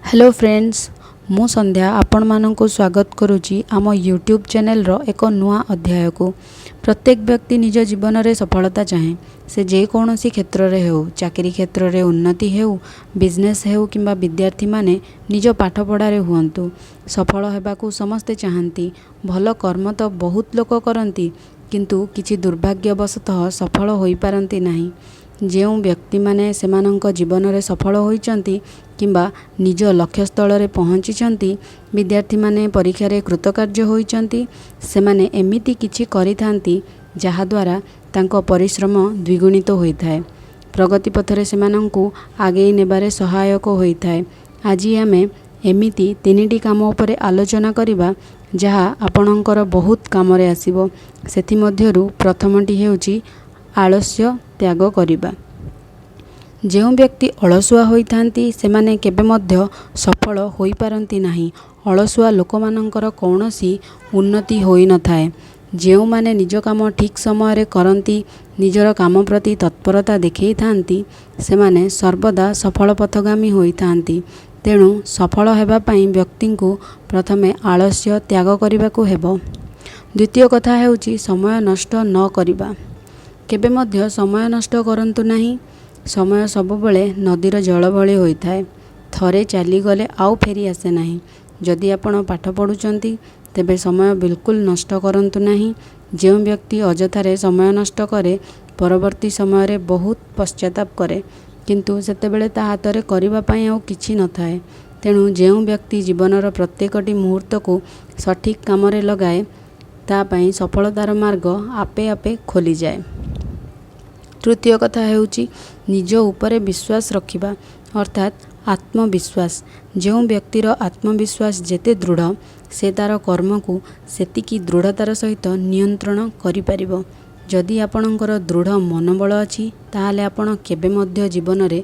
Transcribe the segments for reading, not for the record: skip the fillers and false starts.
Hello friends, ମୁଁ ସନ୍ଧ୍ୟା ଆପଣମାନଙ୍କୁ ସ୍ୱାଗତ କରୁଛି ଆମ ୟୁଟ୍ୟୁବ୍ ଚ୍ୟାନେଲ୍ର ଏକ ନୂଆ ଅଧ୍ୟାୟକୁ। ପ୍ରତ୍ୟେକ ବ୍ୟକ୍ତି ନିଜ ଜୀବନରେ ସଫଳତା ଚାହେଁ। ସେ ଯେକୌଣସି କ୍ଷେତ୍ରରେ ହେଉ, ଚାକିରି କ୍ଷେତ୍ରରେ ଉନ୍ନତି ହେଉ, ବିଜନେସ୍ ହେଉ କିମ୍ବା ବିଦ୍ୟାର୍ଥୀମାନେ ନିଜ ପାଠପଢ଼ାରେ ହୁଅନ୍ତୁ, ସଫଳ ହେବାକୁ ସମସ୍ତେ ଚାହାନ୍ତି। ଭଲ କର୍ମ ତ ବହୁତ ଲୋକ କରନ୍ତି, କିନ୍ତୁ କିଛି ଦୁର୍ଭାଗ୍ୟବଶତଃ ସଫଳ ହୋଇପାରନ୍ତି ନାହିଁ। ଯେଉଁ ବ୍ୟକ୍ତିମାନେ ସେମାନଙ୍କ ଜୀବନରେ ସଫଳ ହୋଇଛନ୍ତି କିମ୍ବା ନିଜ ଲକ୍ଷ୍ୟସ୍ଥଳରେ ପହଞ୍ଚିଛନ୍ତି, ବିଦ୍ୟାର୍ଥୀମାନେ ପରୀକ୍ଷାରେ କୃତକାର୍ଯ୍ୟ ହୋଇଛନ୍ତି, ସେମାନେ ଏମିତି କିଛି କରିଥାନ୍ତି ଯାହାଦ୍ୱାରା ତାଙ୍କ ପରିଶ୍ରମ ଦ୍ୱିଗୁଣିତ ହୋଇଥାଏ, ପ୍ରଗତି ପଥରେ ସେମାନଙ୍କୁ ଆଗେଇ ନେବାରେ ସହାୟକ ହୋଇଥାଏ। ଆଜି ଆମେ ଏମିତି ତିନିଟି କାମ ଉପରେ ଆଲୋଚନା କରିବା, ଯାହା ଆପଣଙ୍କର ବହୁତ କାମରେ ଆସିବ। ସେଥିମଧ୍ୟରୁ ପ୍ରଥମଟି ହେଉଛି ଆଳସ୍ୟ ତ୍ୟାଗ କରିବା। ଯେଉଁ ବ୍ୟକ୍ତି ଅଳସୁଆ ହୋଇଥାନ୍ତି, ସେମାନେ କେବେ ମଧ୍ୟ ସଫଳ ହୋଇପାରନ୍ତି ନାହିଁ। ଅଳସୁଆ ଲୋକମାନଙ୍କର କୌଣସି ଉନ୍ନତି ହୋଇନଥାଏ। ଯେଉଁମାନେ ନିଜ କାମ ଠିକ୍ ସମୟରେ କରନ୍ତି, ନିଜର କାମ ପ୍ରତି ତତ୍ପରତା ଦେଖେଇଥାନ୍ତି, ସେମାନେ ସର୍ବଦା ସଫଳ ପଥଗାମୀ ହୋଇଥାନ୍ତି। ତେଣୁ ସଫଳ ହେବା ପାଇଁ ବ୍ୟକ୍ତିଙ୍କୁ ପ୍ରଥମେ ଆଳସ୍ୟ ତ୍ୟାଗ କରିବାକୁ ହେବ। ଦ୍ୱିତୀୟ କଥା ହେଉଛି ସମୟ ନଷ୍ଟ ନ କରିବା। କେବେ ମଧ୍ୟ ସମୟ ନଷ୍ଟ କରନ୍ତୁ ନାହିଁ। ସମୟ ସବୁବେଳେ ନଦୀର ଜଳ ଭଳି ହୋଇଥାଏ, ଥରେ ଚାଲିଗଲେ ଆଉ ଫେରି ଆସେ ନାହିଁ। ଯଦି ଆପଣ ପାଠ ପଢ଼ୁଛନ୍ତି, ତେବେ ସମୟ ବିଲକୁଲ ନଷ୍ଟ କରନ୍ତୁ ନାହିଁ। ଯେଉଁ ବ୍ୟକ୍ତି ଅଯଥାରେ ସମୟ ନଷ୍ଟ କରେ, ପରବର୍ତ୍ତୀ ସମୟରେ ବହୁତ ପଶ୍ଚାତାପ କରେ, କିନ୍ତୁ ସେତେବେଳେ ତା ହାତରେ କରିବା ପାଇଁ ଆଉ କିଛି ନଥାଏ। ତେଣୁ ଯେଉଁ ବ୍ୟକ୍ତି ଜୀବନର ପ୍ରତ୍ୟେକଟି ମୁହୂର୍ତ୍ତକୁ ସଠିକ୍ କାମରେ ଲଗାଏ, ତା ପାଇଁ ସଫଳତାର ମାର୍ଗ ଆପେ ଆପେ ଖୋଲିଯାଏ। ତୃତୀୟ କଥା ହେଉଛି ନିଜ ଉପରେ ବିଶ୍ୱାସ ରଖିବା, ଅର୍ଥାତ୍ ଆତ୍ମବିଶ୍ୱାସ। ଯେଉଁ ବ୍ୟକ୍ତିର ଆତ୍ମବିଶ୍ୱାସ ଯେତେ ଦୃଢ଼, ସେ ତା'ର କର୍ମକୁ ସେତିକି ଦୃଢ଼ତାର ସହିତ ନିୟନ୍ତ୍ରଣ କରିପାରିବ। ଯଦି ଆପଣଙ୍କର ଦୃଢ଼ ମନୋବଳ ଅଛି, ତାହେଲେ ଆପଣ କେବେ ମଧ୍ୟ ଜୀବନରେ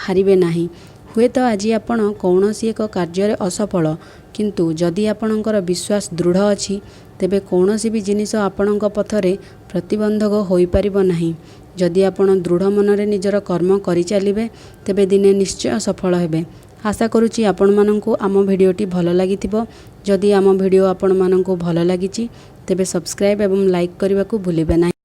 ହାରିବେ ନାହିଁ। ହୁଏତ ଆଜି ଆପଣ କୌଣସି ଏକ କାର୍ଯ୍ୟରେ ଅସଫଳ, କିନ୍ତୁ ଯଦି ଆପଣଙ୍କର ବିଶ୍ୱାସ ଦୃଢ଼ ଅଛି, ତେବେ କୌଣସି ବି ଜିନିଷ ଆପଣଙ୍କ ପଥରେ ପ୍ରତିବନ୍ଧକ ହୋଇପାରିବ ନାହିଁ। ଯଦି ଆପଣ ଦୃଢ଼ ମନରେ ନିଜର କର୍ମ କରିଚାଲିବେ, ତେବେ ଦିନେ ନିଶ୍ଚୟ ସଫଳ ହେବେ। ଆଶା କରୁଛି ଆପଣମାନଙ୍କୁ ଆମ ଭିଡ଼ିଓଟି ଭଲ ଲାଗିଥିବ। ଯଦି ଆମ ଭିଡ଼ିଓ ଆପଣମାନଙ୍କୁ ଭଲ ଲାଗିଛି, ତେବେ ସବସ୍କ୍ରାଇବ୍ ଏବଂ ଲାଇକ୍ କରିବାକୁ ଭୁଲିବେ ନାହିଁ।